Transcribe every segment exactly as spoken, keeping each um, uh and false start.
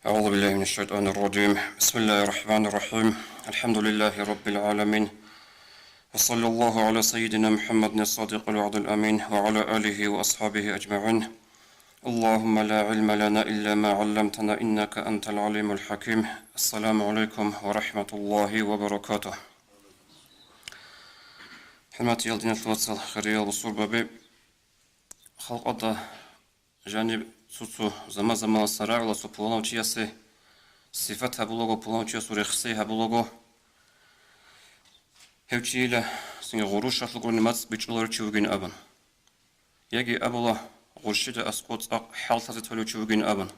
أعوذ بالله من الشيطان الرجيم. بسم الله الرحمن الرحيم. الحمد لله رب العالمين. وصلى الله على سيدنا محمد الصادق الوعد الأمين وعلى آله وأصحابه أجمعين. اللهم لا علم لنا إلا ما علمتنا إنك أنت العليم الحكيم. السلام عليكم ورحمة الله وبركاته. ХӀурматиял диналъул вацал, хириял бусурбаби, халкъалда жаниб цо-цо заман-заманалъ рагӀула цо пуланав чиясе сифат гьабулаго, пуланав чиясул рехсей гьабулаго, гьев чийила цинги гъурущалъул гурони мацӀ бичӀчӀуларев чи вугин абун. Яги абула, гъурщида аскӀов цӀакъ хӀалтӀазе толев чи вугин абун.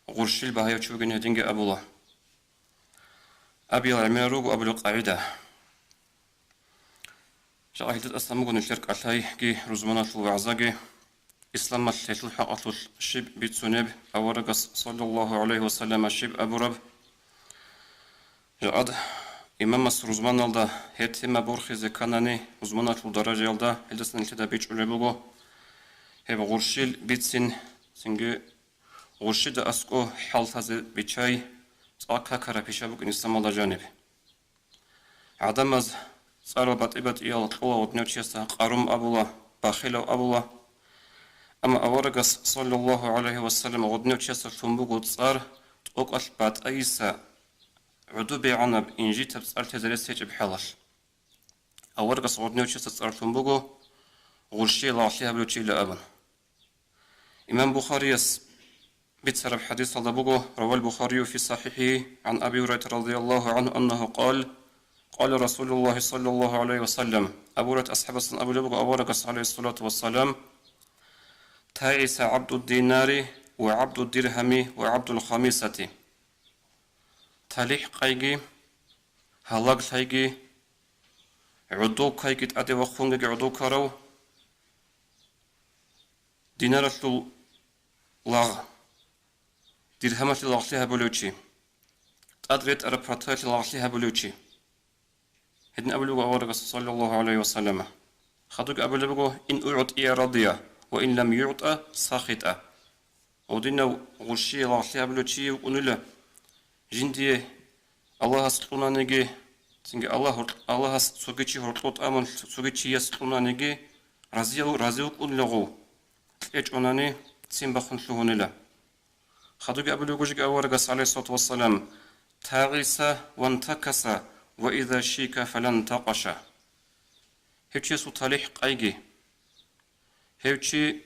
Гъурщил багьаев чи вугин гьединги абула. Абиял гӀемерал руго абулеб къагӀида. Жакъа гьелда тӀасан буго нилъер кӀалъайги рузманалъул вагӀзаги, исламалъ гьелъул хӀакъалъулъ щиб бицунеб, аварагас, саллаллагьу гӀалайгьи вассаллама, щиб абураб. Жакъа имамас рузманалда гьеб тема борхизе кканани, рузманалъул даражаялда гьелдасан нилъеда бичӀчӀулеб буго гьеб гъурщил бицин, цинги гъурщида аскӀов хӀалтӀазе биччай, цӀакъ какараб пиша букӀин исламалда жаниб. ГӀадамаз цӀарал батӀи-батӀиял кьола, гъодинав чиясда къарум абула, бахилав абула. Амма аварагас, саллаллагьу гӀалайгьи вассаллам, гъодинав чиясда лъун буго цӀар тӀокӀалъ батӀайиса, гӀодобегӀанаб, инжитаб цӀар лъезе рес гьечӀеб хӀалалъ. Аварагас гъодинав чиясда цӀар лъун буго гъурщие лагълъи гьабулев чийила абун. Имам Бухарияс бицараб хӀадисалда буго, روى البخاري في صحيحه عن أبي هريرة رضي الله عنه أنه قال: قال رسول الله صلى الله عليه وسلم. Абу Гьурайрат асхӀабасдасан абулеб буго аварагас, гӀалайгьиссалату вассалам: تعس عبد الدينار وعبد الدرهم وعبد الخميصة. ТалихӀ къайги, гьалаглъайги, гӀодов ккайги, тӀаде вахъунгеги гӀодов ккарав, динаралъул лагъ, диргьамалъе лагълъи гьабулев чи, тӀад ретӀараб партаялъе лагълъи гьабулев чи. Гьедин абулеб буго аварагас, саллаллагьу гӀалайгьи вассаллама. Хадубги абулеб буго: إن أعطي رضي وإن لم يعط سخط. Гъодинав гъурщие лагълъи гьабулев чи вукӀунила, жиндие Аллагьас кьунаниги, цинги Аллагь гьоркь-, Аллагьас цоги чи гьоркьов тӀамун цоги чияс кьунаниги, разияв-, рази вукӀунила гъов, кьечӀонани ццин бахъун лъугьунила. Хадубги абулеб буго жеги аварагас, гӀалайгьиссалату вассалам: تعس وانتكس وإذا شيك فلا انتقش. Гьев чиясул талихӀ къайги, гьев чи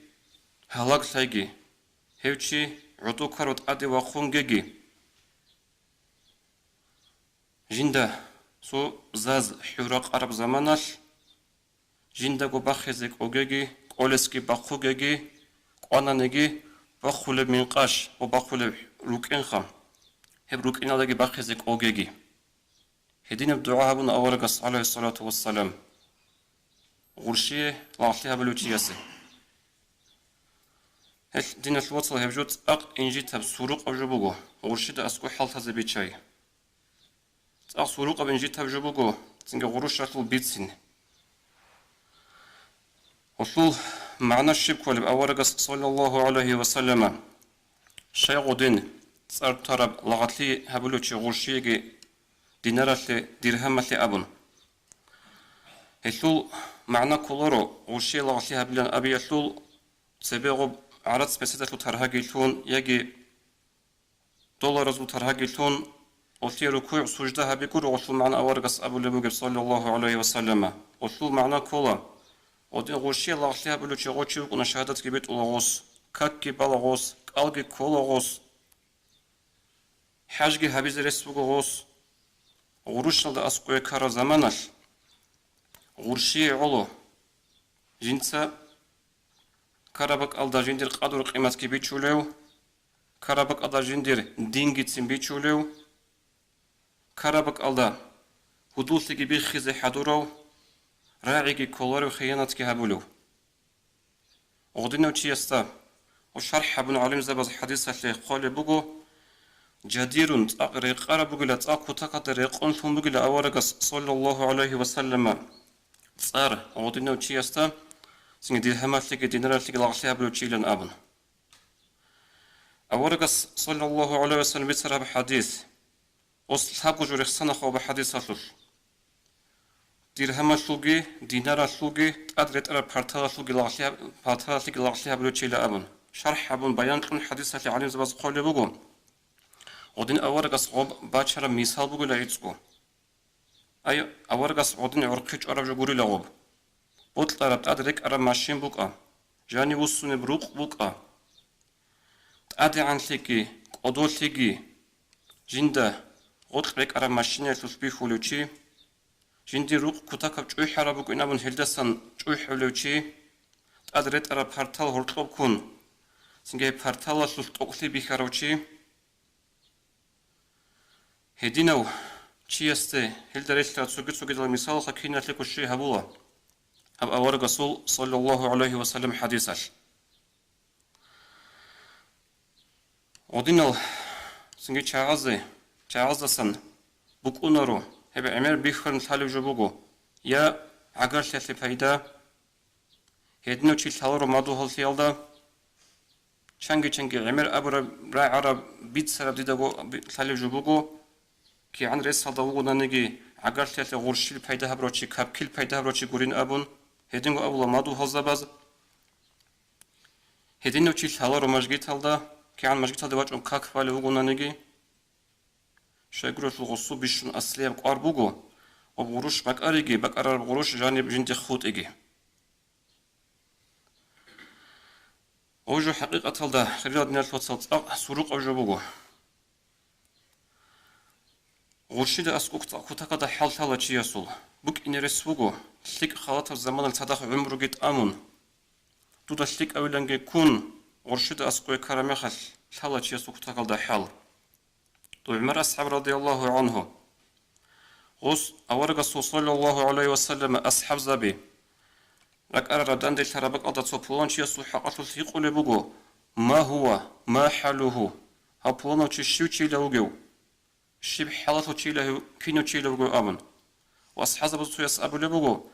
гьалаглъайги, гьев чи гӀодов ккарав тӀаде вахъунгеги, жинда цо заз хӀур ракъараб заманалъ, жиндаго бахизе кӀогеги, кӀолесги бахъугеги, кӀвананиги, бахъулеб минкъаш ва бахъулеб рукӀинха, гьеб рукӀиналдаги бахизе кӀогеги. Гьединаб дугӀа гьабуна аварагас, гӀалайгьиссалату вассалам, гъурщие лагълъи гьабулев чиясе. Гьелъ, диналъул вацал, гьеб жо цӀакъ инжитаб, сурукъаб жо буго, гъурщида аскӀов хӀалтӀазе биччай. ЦӀакъ сурукъаб инжитаб жо буго, цинги гъурущалъул бицин. Гъолъул магӀна щиб кколеб аварагас, саллаллагьу гӀалайгьи вассаллама, щай гъодин цӀар тараб лагълъи гьабулев чи гъурщиеги динаралъе, диргьамалъе абун? Гьелъул магӀна кколаро, гъурщие лагълъи гьабилан абиялъул цебе гъоб гӀарац бесидалъул таргьаги лъун яги долларазул таргьаги лъун, гъолъие рукугӀ-сужда гьаби гуро гъолъул магӀна аварагас абулеб бугеб, саллаллагьу гӀалайгьи вассаллама. Гъолъул магӀна ккола, гъодин гъурщие лагълъи гьабулев чи гъов чи вукӀуна шагьадатги битӀула гъос, какги бала гъос, кӀалги ккола гъос, хӀажги гьабизе рес буго гъос. Гъурущалда аскӀове ккараб заманалъ гъурщие гӀоло жинца ккараб бакӀалда жиндир къадру-къиматги бичулев, ккараб бакӀалда жиндир дингицин бичулев, ккараб бакӀалда гьудуллъиги биххизе хӀадурав, рагӀиги кколарев, хиянатги гьабулев. Гъодинав чиясда, ва шархӀ гьабун гӀалимзабаз хӀадисалъе хъвалеб буго, жадирун цӀакъ рекъараб бугила, цӀакъ кутакалда рекъон лъун бугила аварагас, саллаллагьу гӀалайгьи вассаллама, цӀар гъодинав чиясда, цинги диргьамалъеги динаралъеги лагълъи гьабулев чийилан абун. Аварагас, саллаллагьу гӀалайгьи ва саллам, бицараб хӀадис, ос лъабго жо рехсана хъуба хӀадисалъулъ. Диргьамалъулги, динаралъулги, тӀад ретӀараб парталалъулги лагълъи гьаб-, парталалъеги лагълъи гьабулев чила абун, шархӀ гьабун, баян кьун хӀадисалъе гӀалимзабаз хъвалеб буго. Гъодин аварагас гъоб бачараб мисал бугила гӀицӀго. Ай, аварагас гъодин гӀурхъи чӀвараб жо гурила гъоб. Бокьараб, тӀад рекӀараб машин букӀа, жанив вуссунеб рукъ букӀа. ТӀадегӀанлъиги, кӀодолъиги, жинда гъоркь рекӀараб машинаялъулъ бихьулев чи, жиндир рукъ кутакаб чӀухӀараб букӀин абун гьелдасан чӀухӀулев чи, тӀад ретӀараб партал гьоркьоб ккун, цинги гьеб парталалъулъ тӀокӀлъи бихьарав чи, гьединав чиясде гьелда релълъарал цоги-цогидал мисалалха киналъе ккущей гьабула гьаб аварагасул, саллаллагьу гӀалайгьи ва саллам, хӀадисалъ. Гъодинал цинги чагӀазе, чагӀаздасан букӀунаро, гьеб гӀемер бихьараб лъалеб жо буго, я гӀагарлъиялъе пайда, гьединав чи лъаларо мадугьаллъиялда, чанги-чанги гӀемер абураб, рагӀараб, бицараб дидаго би-, лъалеб жо буго, кигӀан ресалда вугонаниги, гӀагарлъиялъе гъурщил пайда гьабурав чи, капкил пайда гьабурав чи гурин абун, гьединго абула мадугьалзабаз. Гьединав чи лъаларо мажгиталда, кигӀан мажгиталде вачӀун как балев вугонаниги, щайгурелъул гъосул бищун аслияб кӀвар буго, гъоб гъурущ бакӀариги, бакӀарараб гъурущ жаниб жинде хутӀиги. Гъов жо хӀакъикъаталда, хириял диналъул вацал, цӀакъ сурукъав жо буго. Гъурщида аскӀоб цӀакъ кутакалда хӀал лъала чиясул, букӀине рес буго, лъикӀ халатаб заманалъ цадахъ гӀумруги тӀамун, дуда лъикӀавиланги ккун, гъурщида аскӀове ккараб мехалъ лъала чиясул кутакалда хӀал. ГӀумар асхӀаб, радияллагьу гӀангьу. Гъос аварагасул, саллаллагьу гӀалайгьи ва саллам, асхӀабзаби ракӀарараб данделъараб бакӀалда цо пуланчиясул хӀакъалъулъ гьикъулеб буго: «Ма гьува? Ма хӀалугьу?» Гьав пуланав чи щив чийила вугев? Щиб хӀалалъул чийила гьев, кинав чийила вугев? абун. Ва асхӀабзабазул цояс абулеб буго: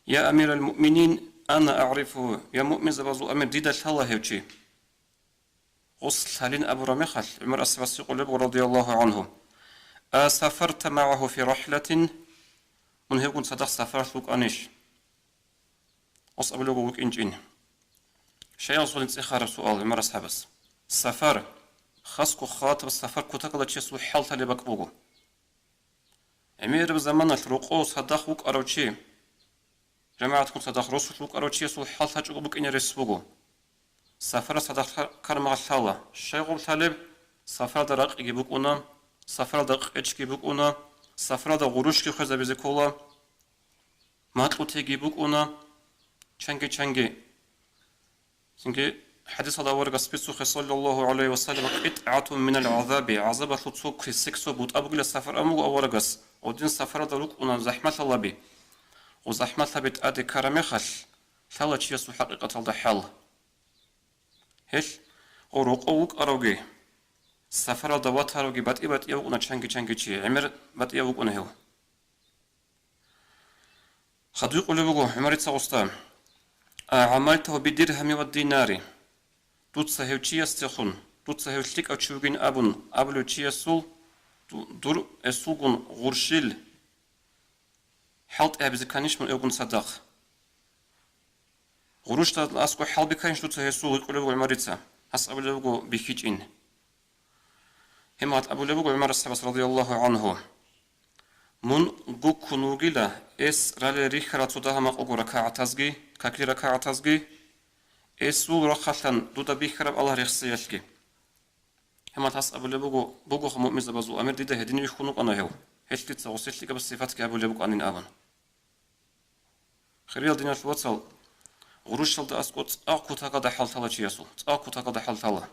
«Я амирал муъминин, ана агӀрифугьу», я муъминзабазул амир, дида лъала гьев чи. Гъос лъалин абураб мехалъ, ГӀумар асхӀабас гьикъулеб буго, радияллагьу гӀангьу: «А сафарта магӀагьу фи рахӀлатин?» Мун гьевгун цадахъ сафаралъ вукӀанищ? Гъос абулеб буго: «ВукӀинчӀин». Щайгьасулин цӀехараб суал ГӀумар асхӀабас. Сафар, хасго халатаб сафар кутакалда чиясул хӀал лъалеб бакӀ буго. ГӀемераб заманалъ рокъов цадахъ вукӀарав чи, жамагӀатгун цадахъ росулъ вукӀарав чиясул хӀал лъачӀого букӀине рес буго. Сафаралъ цадахъ ккараб мехалъ лъала, щай гъоб лъалеб? Сафаралда ракъиги букӀуна, сафаралда къечги букӀуна, сафаралда гъурущги хвезабизе ккола, макьутиги букӀуна, чанги-чанги. Цинги хӀадисалда аварагас бицухъе, саллаллагьу гӀалайгьи ва саллам: «КъитӀгӀатун минал гӀазаби», гӀазабалъул цо кесек, цо бутӀа бугила сафар абун буго аварагас. Гъодин сафаралда рукӀуна захӀмалъалаби. Гъо захӀмалъаби тӀаде ккараб мехалъ, лъала чиясул хӀакъикъаталда хӀал. Гьелъ гъо рокъов вукӀаравги, сафаралда ватаравги батӀи-батӀияв вукӀуна чанги-чанги чи, гӀемер батӀияв вукӀуна гьев. Хадуб гьикъулеб буго ГӀумарица гъосда: «А гӀамалтагьу бидиргьами ва динари?» Дуца гьев чиясдехун, дуца гьев лъикӀав чи вугин абун абулев чиясул ду-, дур эсулгун гъурщил хӀалтӀи гьабизе кканищ мун эвгун цадахъ? Гъурущдал аскӀо хӀалбихьанищ дуца гьесул? Гьикъулеб буго ГӀумарица. Гьас абулеб буго: «БихьичӀин». Гьеб мехалъ абулеб буго ГӀумар асхӀабас, радияллагьу гӀангьу: «Мун гуккун вугила эс ралел рихьарал цо дагьа-макъулго ракагӀатазги, какил ракагӀатазги, эсул рахъалъан дуда бихьараб Аллагь рехсеялъги». Гьеб мехалъ гьас абулеб буго: «Бугоха муъминзабазул амир, дида гьедин вихьун вукӀана гьев, гьелъ дица гъосие лъикӀаб сипатги гьабулеб букӀанин», – абун. Хириял диналъул вацал, гъурущалда аскӀо цӀакъ кутакалда хӀал лъала чиясул, цӀакъ кутакалда хӀал лъала.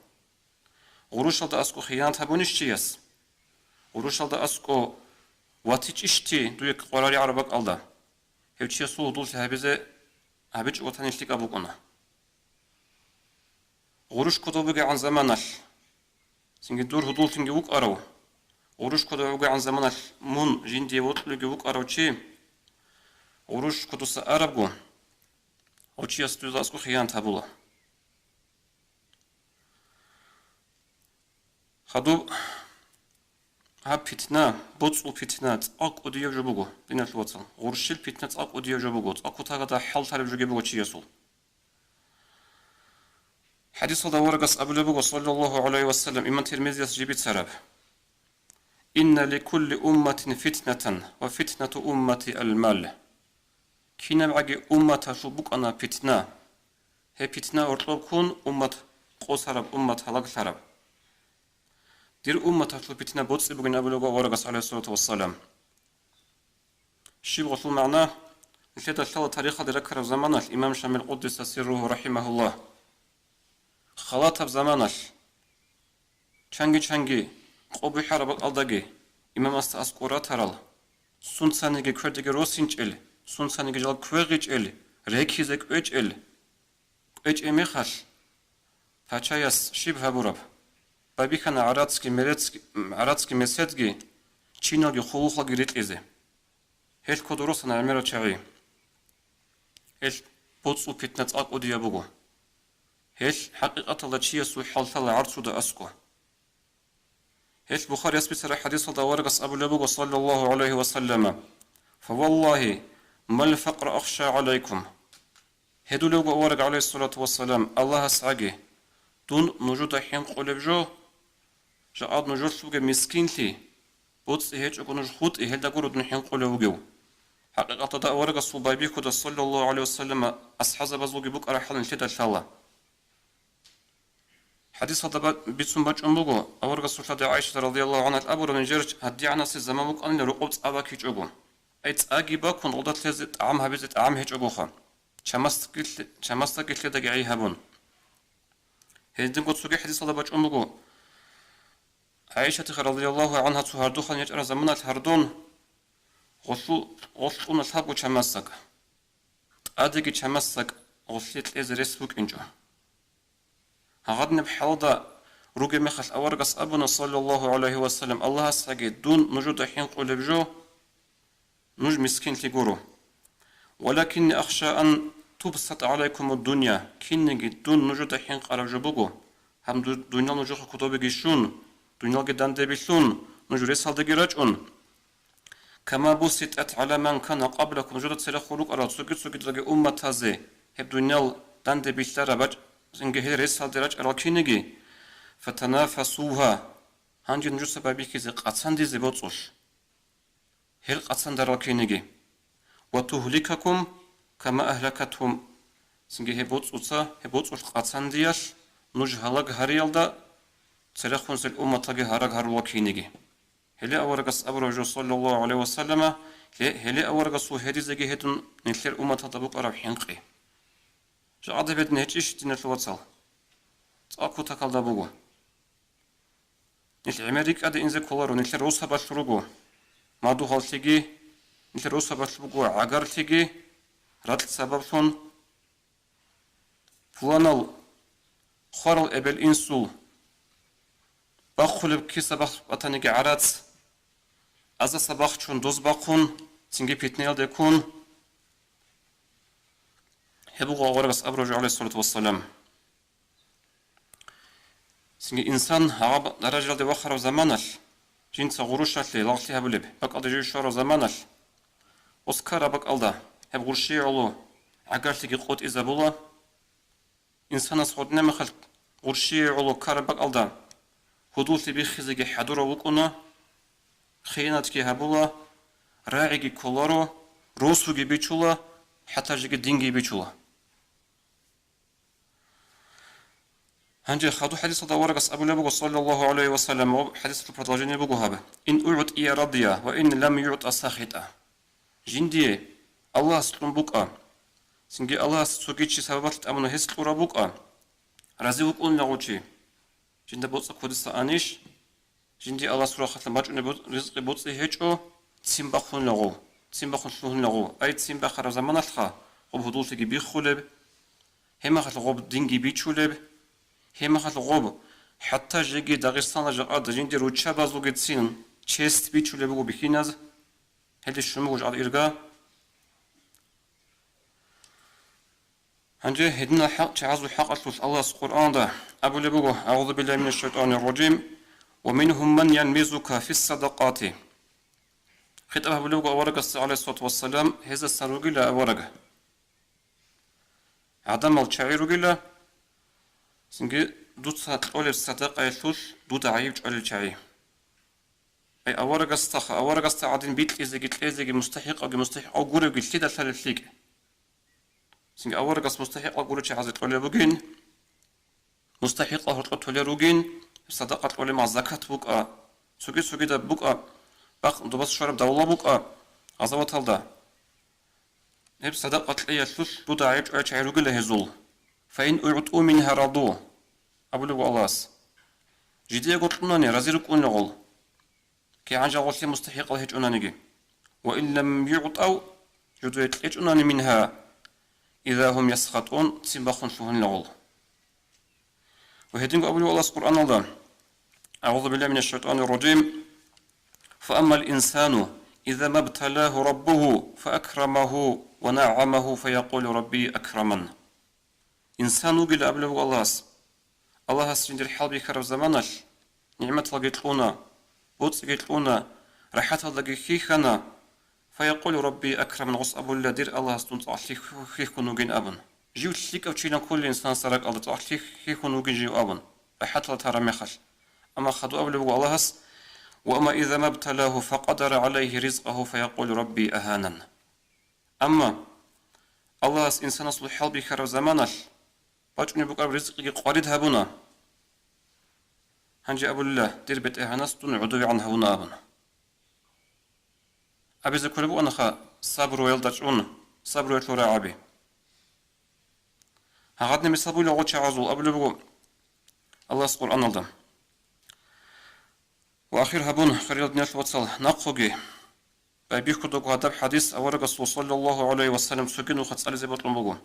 Гъурущалда аскӀо хиянат гьабунищ чияс? Гъурущалда аскӀо ватичӀищ ти дуе къваригӀараб бакӀалда? Гьев чиясул гьудуллъи гьабизе гьабичӀого ватани лъикӀаб букӀуна. Гъурущ кодоб бугегӀан заманалъ, цинги дур гьудуллъинги вукӀарав, гъурущ кодоб бугегӀан заманалъ мун жиндие вокьулевги вукӀарав чи, гъурущ кодоса арабго, гьев чияс дуца аскӀо хиянат гьабула. Хадуб гьаб питна, боцӀул питна цӀакъ кӀудияб жо буго, диналъул вацал. Гъурщил питна цӀакъ кӀудияб жо буго, цӀакъ кутакалда хӀалтараб жоги буго чиясул. ХӀадисалда аварагас абулеб буго, саллаллагьу гӀалайгьи ва саллам, имам Тирмизияс жиб бицараб: «Инна ликулли умматин фитнатан, ва фитнату уммати ал-мал». КинабгӀаги умматалъул букӀана питна. Гьеб питна гьоркьоб ккун уммат къосараб, уммат гьалаглъараб. Дир умматалъул питна боцӀи бугин абулеб буго аварагас, гӀалайгьиссалату вассалам. Щиб гъолъул магӀна? Нилъеда лъала тарихалде раккараб заманалъ имам Шамил, къуддиса сирругьу, рахӀимагьуллагь, халатаб заманалъ, чанги-чанги къо бухӀараб бакӀалдаги имамасда аскӀор ратарал, сунцаниги квердеги росинчӀел, сунцаниги жал квегъичӀел, рекизе кӀвечӀел, кӀвечӀеб мехалъ, пачаяс щиб гьабураб? Байбихьана гӀарацги мерецги, гӀарацги меседги, чиналги хъулухъалги рикьизе. Гьелъ кодо росана гӀемерал чагӀи. Гьелъ боцӀул питна цӀакъ кӀудияб буго. Гьелъ хӀакъикъаталда чиясул хӀал лъала гӀарцуда аскӀо. Гьелъ Бухарияс бицараб хӀадисалда аварагас абулеб буго, саллаллагьу гӀалайгьи ва саллама: «Фаваллагьи, мал факъра ахша гӀалайкум». Гьедулев вуго авараг, гӀалайгьиссалату вассалам, Аллагьас гӀаги, дун нужуда хӀинкъулеб жо, жакъа нужелъ бугеб мискинлъи, боцӀи гьечӀого нуж хутӀи, гьелда гуро дун хӀинкъулев вугев. ХӀакъикъаталда аварагасул байбихьуда, саллаллагьу гӀалайгьи ва саллама, асхӀабзабазулги букӀараб хӀал нилъеда лъала. ХӀадисалда ба-, бицун бачӀун буго, аварагасул лъади ГӀайшата радияллагьу гӀангьа абураб, нижер гьадигӀанасеб заман букӀанила рокъоб цӀа бакичӀого. Ай цӀаги бакун, гъолда лъезе тӀагӀам гьабизе тӀагӀам гьечӀогоха, чамасдаги лъе-, чамасдаги лъедаги гӀей гьабун. Гьединго цоги хӀадисалда бачӀун буго, ГӀайшатиха радияллагьу гӀангьа цо гьардухъан ячӀараб заманалъ гьардун, гъолъу-, гъолъ кьуна лъабго чамасдак. ТӀадеги чамасдак гъолъе кьезе рес букӀинчӀо. Гьагъадинаб хӀалда ругеб мехалъ аварагас абуна, саллаллагьу гӀалайгьи ва саллам, Аллагьас гӀаги, дун нужуда хӀинкъулеб жо, нуж мискинлъи гуро. «Валакинни ахша ан тубсата гӀалайкумуд-дунья», кинниги дун нужуда хӀинкъараб жо буго, гьаб ду-, дуниял нужехъе кодобеги щун, дуниялги дандебилълъун, нуж ресалдеги рачӀун. «Кама буситӀат гӀала ман кана къаблакум», нужеда церехун рукӀарал цоги-цогидалги умматазе гьеб дуниял данде билълъараб бачӀ-, цинги гьел ресалде рачӀарал киниги, «фатанафасугьа», гьанже нужеца байбихьизе къацандизе боцӀулъ, гьел къацандарал киниги, «ва тугьликакум кама агьлакатгьум», цинги гьеб боцӀуца, гьеб боцӀулъ къацандиялъ нуж гьалаг гьариялда церехунсел умматалги гьараг гьарула киниги. Гьеле аварагас абураб жо, саллаллагьу гӀалайгьи ва саллама, гье-, гьеле аварагасул гьедизеги гьедун нилъер умматалда букӀараб хӀинкъи. Жакъа гьедин гьечӀищ, диналъул вацал? ЦӀакъ кутакалда буго. Нилъ гӀемер рикӀкӀаде инзе кколаро, нилъер росабалъ руго мадугьаллъиги, нилъер росабалъ буго гӀагарлъиги, ракь сабаблъун. Пуланал хварал эбел-инсул бахъулеб киса бахъ батаниги гӀарац, азаса бахчун доз бахъун, цинги питнаялде ккун. Гьеб буго аварагас абураб жо, гӀалайгьиссалату вассалам. Цинги инсан гьагъаб даражалде вахараб заманалъ, жинца гъурущалъе лагълъи гьабулеб бакӀалде жив щвараб заманалъ, оскараб бакӀалда гьеб гъурщие гӀоло гӀагарлъиги къотӀизабула. Инсанас гъоркьнемехалъ гъурщие гӀоло ккараб бакӀалда гьудуллъи биххизеги хӀадурав вукӀуна, хиянатги гьабула, рагӀиги кколаро, росуги бичула, хӀатта жеги динги бичула. Гьанже хадуб хӀадисалда аварагас абулеб буго, саллаллагьу гӀалайгьи ва саллам, ва хӀадисалъул продолжение буго гьаб: «Ин угӀтӀия радия ва ин лам югӀтӀа сахитӀа». Жиндие Аллагьас кьун букӀа, цинги Аллагьас цоги чи сабаблъи тӀамуна гьес кьураб букӀа, рази вукӀунила гъов чи. Жинда боцӀи кодеса анищ, жинди Аллагьасул рахъалъан бачӀунеб бу-, ризкъи боцӀи гьечӀо, ццин бахъунила гъов, ццин бахъун лъугьунила гъов. Ай, ццин бахараб заманалъха гъоб гьудуллъиги биххулеб, гьебмехалъ гъоб динги бичулеб, гьебмехалъ гъоб хӀатта жеги Дагъистаналда жакъа жинди руччабазулгицин честь бичулеб буго бихьиназ, гьелде щун буго жакъа ирга. Гьанже гьединал хӀакъ-, чагӀазул хӀакъалъулъ Аллагьас Къуръаналда абулеб буго: «АгӀузу биллагьи минаш шайтӀанир ражим. ومنهم من ينمزك في الصدقات. ХитӀаб гьабулеб буго аварагасда, гӀалайгьиссалату вассалам, гьезасан ругила авараг. ГӀадамал чагӀи ругила, цинги дуца кьолеб садакъаялъулъ дуда гӀайиб чӀвалел чагӀи. Ай аварагасдаха, аварагасда гӀадин бикьизеги кьезеги мустахӀикъавги мустахӀикъав гуревги лъида лъалеб лъикӀ? Цинги аварагас мустахӀикъав гурев чагӀазе кьолеб бугин, мустахӀикъал гьоркьоб толел ругин, гьеб садакъа кьолеб мехалъ закат букӀа, цоги-цогидаб букӀа, бахъ-, добас щвараб давла букӀа гъазаваталда. Гьеб садакъа кьеялъулъ дуда гӀайиб чӀвай чагӀи ругила гьезул. فإن أعطوا منها رضوا, абулеб буго Аллагьас. Жидеего кьунани рази рукӀунегъул. КигӀан жагъулъе мустахӀикъал гьечӀонаниги. وإن لم يعطوا, жидее кьечӀонани منها, إذا هم يسخطون, ццин бахун лъугьунелагъул. Ва гьединго абулеб Аллагьас Къуръаналда, أعوذ بالله من الشيطان الرجيم. فأما الإنسان إذا ما ابتلاه ربه فأكرمه ونعمه فيقول ربي أكرمن. Инсан вугила абулеб буго Аллагьас. Аллагьас жиндир хӀалбихьараб заманалъ нигӀматалги кьуна, боцӀиги кьуна, рахӀаталдаги хьихьана. فيقول ربي أكرمن, гъос абулила, дир Аллагьас дун цӀакъ лъих-, хьихьун вугин абун. Жив лъикӀав чилан кколел инсанасда ракӀалда цӀакъ лъих-, хьихьун вугин жив абун, рахӀатал тараб мехалъ. Амма хадув абулеб буго Аллагьас: وأما إذا ما ابتلاه فقدر عليه رزقه فيقول ربي أهانن. Амма Аллагьас инсанасул хӀалбихьараб заманалъ бачӀунеб букӀараб ризкъиги къварид гьабуна. Гьанже абулила, дир БетӀергьанас дун гӀодовегӀан гьавуна абун. Абизе кколеб бугонаха сабруялда чӀун, сабруялъул рагӀаби. Гьагъадни мисал буйла гъо чагӀазул абулеб буго Аллагьас Къуръаналда. Ва ахир гьабун, хириял диналъул вацал, нахъоги байбихьудаго гьадаб хӀадис аварагасул саллаллагьу гӀалайгьи ва саллам цоги нуха цӀализе бокьун буго.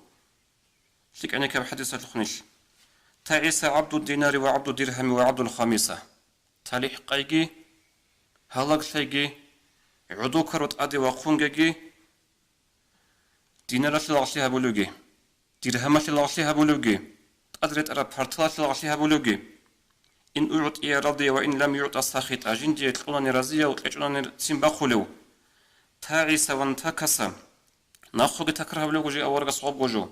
ЛъикӀанихъаб хӀадисалъухъ нилъ: تعس عبد الدينار وعبد الدرهم وعبد الخميصة. ТалихӀ къайги, гьалаглъайги, гӀодов ккарав тӀаде вахъунгеги, динаралъе лагълъи гьабулевги, диргьамалъе лагълъи гьабулевги, тӀад ретӀараб парталалъе лагълъи гьабулевги, إن أعطي رضي وإن لم يعط سخط, жиндие кьунани разияв, кьечӀунани ццин бахъулев, تعس وانتكس, нахъоги такрар гьабулевго жив аварагас гъобго жо.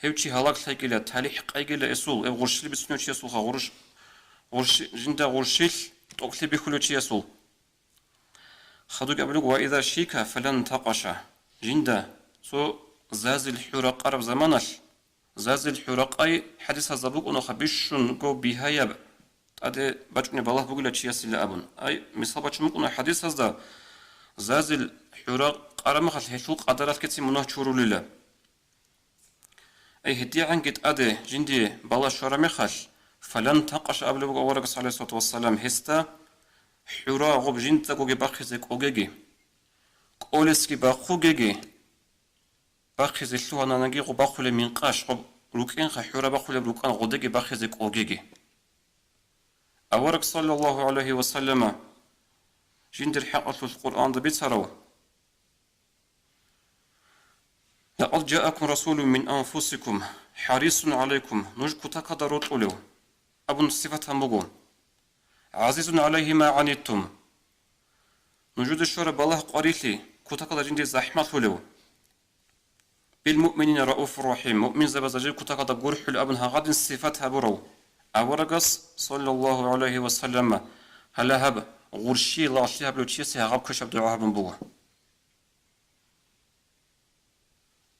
Гьев чи гьалаглъайгила, талихӀ къайгила эсул, гьев гъурщил бицунев чиясулха, гъурщ-, гъурщи-, жинда гъурщилъ тӀокӀлъи бихьулев чиясул. Хадуги абулеб: وإذا شيك فلا انتقش. Жинда цо зазил хӀуракъараб заманалъ, зазил хӀуракъай хӀадисазда букӀунаха бищунго бигьаяб тӀаде бачӀунеб балагь бугила чиясила абун. Ай, мисал бачун букӀуна хӀадисазда, зазил хӀуракъараб мехалъ гьелъул къадаралъгицин мунагь чурулила. Ай, гьедигӀанги тӀаде жиндие балагь щвараб мехалъ, فلا انتقش абулеб буго аварагас, гӀалайгьиссалату вассалам, гьесда хӀура гъоб жиндагоги бахъизе кӀогеги, кӀолесги бахъугеги, бахъизе лъугьананаги гъоб бахъулеб минкъаш, гъоб рукӀинха хӀура бахъулеб рукӀан гъодеги бахъизе кӀогеги. Авараг, саллаллагьу гӀалайгьи ва саллама, жиндир хӀакъалъулъ Къуръанда бицарав: لقد جاءكم رسول من أنفسكم حريص عليكم, нуж кутакалда рокьулев, абун сифат гьабун буго. عزيز عليه ما عنتم, нужеде щвараб балагь-къварилъи кутакалда жиндие захӀмалъулев. بالمؤمنين رءوف رحيم, муъминзабазда жив кутакалда гурхӀулев абун гьагъадин сифат гьабурав аварагас, саллаллагьу гӀалайгьи ва саллама, гьале гьаб гъурщие лагълъи гьабулев чиясе гьагъаб квешаб дугӀа гьабун буго.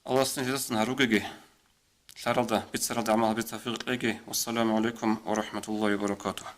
Аллагьас нилъеца гьаругеги, лъаралда, бицаралда гӀамал гьабизе тавфикъ кьеги. Вассаламу гӀалайкум ва рахӀматуллагьи ва баракатугь.